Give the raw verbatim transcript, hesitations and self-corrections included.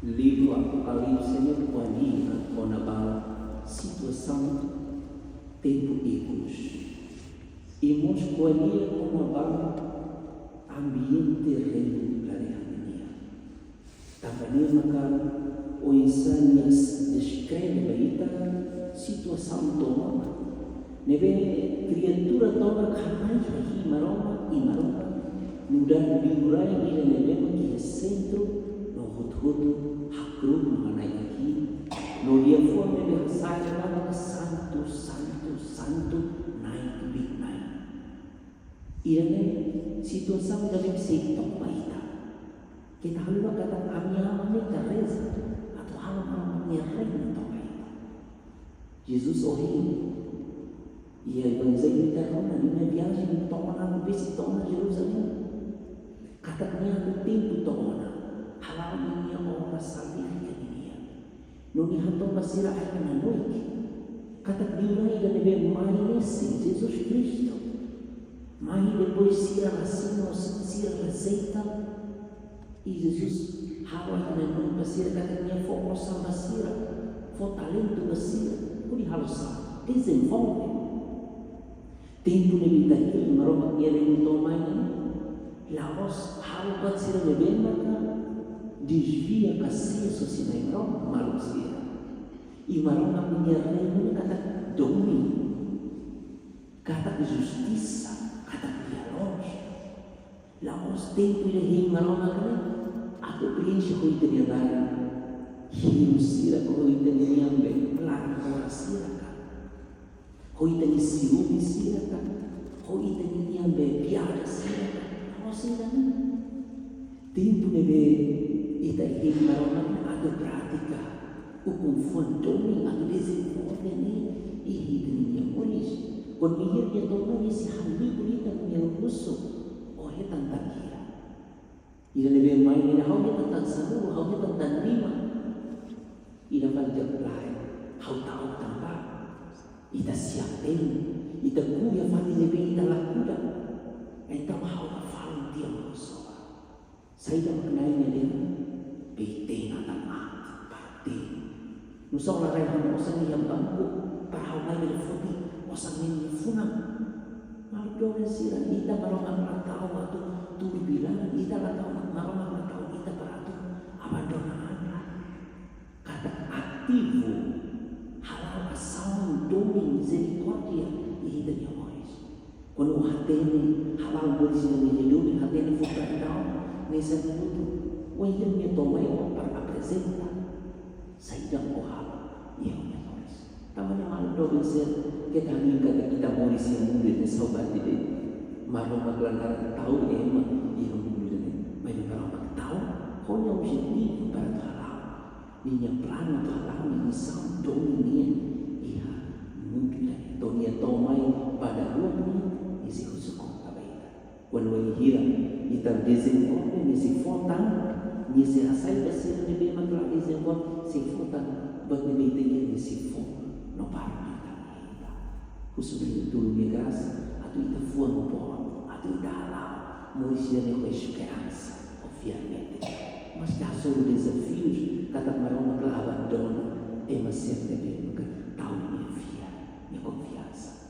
Livru Apokalipse ne'e ko'alia kona-ba situasaun tempu ikus. I mós ko'alia kona-ba ambiente reinu lalehan nian. Tanba ne'e maka oinsá nia deskreve ba ita situasaun tomak ne'ebé kriatura tomak hana'i iha Maromak, i Maromak nu'udar Liurai ida ne'ebé mak iha sentru no hotu-hotu hakru'uk no hana'i iha. No liafuan ne'ebé hasai mak santu, santu, santu, Na'i Tubik Na'in. Ida-ne'e situasaun ida ne'ebé sei tomak ita. Keta haluha katak ami-nia aman ne'e ita reza atu halo Maromak nia reinu tomak ita. Jesus ohin iha Evanjellu ita rona nia viajen to'o ona, besik to'o ona Jerusalém. Katak nia atu tempu to'o ona, hala'o nia obra salvífika nian. No nia hato'o ba sira ai-knanoik katak Liurai ida ne'ebé mai ne'e sei Jesus Kristu. Mai depois sira la simu, sira la aseita. I Jesus halo ai-knanoik ba sira katak nia fó osan ba sira, fó talentu ba sira. Hodi halo sá? Dezenvolve. Tempu ne'ebé ita hein Maromak nia reinu to'o mai ne'e, la'ós halo buat sira ne'ebé maka dezvia ka sees husi Nai Maromak, maluk sira. I Maromak nia reinu ne'e katak domin, katak justisa, katak diálogu. La'ós tempu ida hein Maromak ne'e atu preenxe ho ita-nia laran, hirus sira ka ho ita-nia be planu moras sira ka, ho ita-nia siumi sira ka, ho ita-nia be piada sira ka. La'ós ida-ne'e. Tempu ne'ebé ita hein Maromak ne'e atu pratika ukun-fuan domin, atu dezenvolve ne'e iha ita-nia moris. Kuandu nia to'o mai nia sei halibur ita-nia husu, ó hetan tan hira? Ida ne'ebé mai ne'e, ha'u hetan tan sanulu, ha'u hetan tan lima. Ida fali dehan lae, ha'u ta'uk tanba ita siap tebes, ita kuda fali ne'ebé ita la kuda. Entaun ha'u la falun tiha Maromak. Saida mak Na'i nia dehan? Beiteen atan aat, parte. Nusá ó la rai ha'u-nia osan iha banku para ha'u mai bele foti osan ne'e nia funan? Maluk doben sira, ita Maromak la tau atu tuur bilan, ita la tau, Maromak la tau ita para atu abandona an. Katak ativu hala'o asaun domin mizerikórdia iha ita-nia moris. Kuandu ó hatene hala'o moris ida ne'e domin, hatene fó perdaun, ne'e sai buat ida ne'ebé to'o mai ó para aprezenta. Saida mak ó halo iha ó-nia moris? Tanba ne'e maluk doben sira, keta haluha katak ita moris iha mundu ne'e saugati de'it. Maromak la naran tau ema iha mundu ne'e. Maibé Maromak tau ho nia objetivu para atu hala'o ninia planu atu hala'o nia misaun domin nian iha mundu ne'e. To'o nia to'o mai ba daruak nian, nia sei husu konta ba ita. Kuandu wainhira ita dezenvolve, nia sei fó tan, nia sei hasai ba sira ne'ebé mak la dezenvolve, sei fó tan, buat ne'ebé ita iha nia sei fó no barak liután iha ita. Husu ba nia tulun nia grasa atu ita fuan boot, atu ita hala'o moris ida ne'e ho esperansa, konfiansa. Maske hasoru dezafius, katak Maromak la abandona ema sira ne'ebé maka tau nia fiar, nia konfiansa.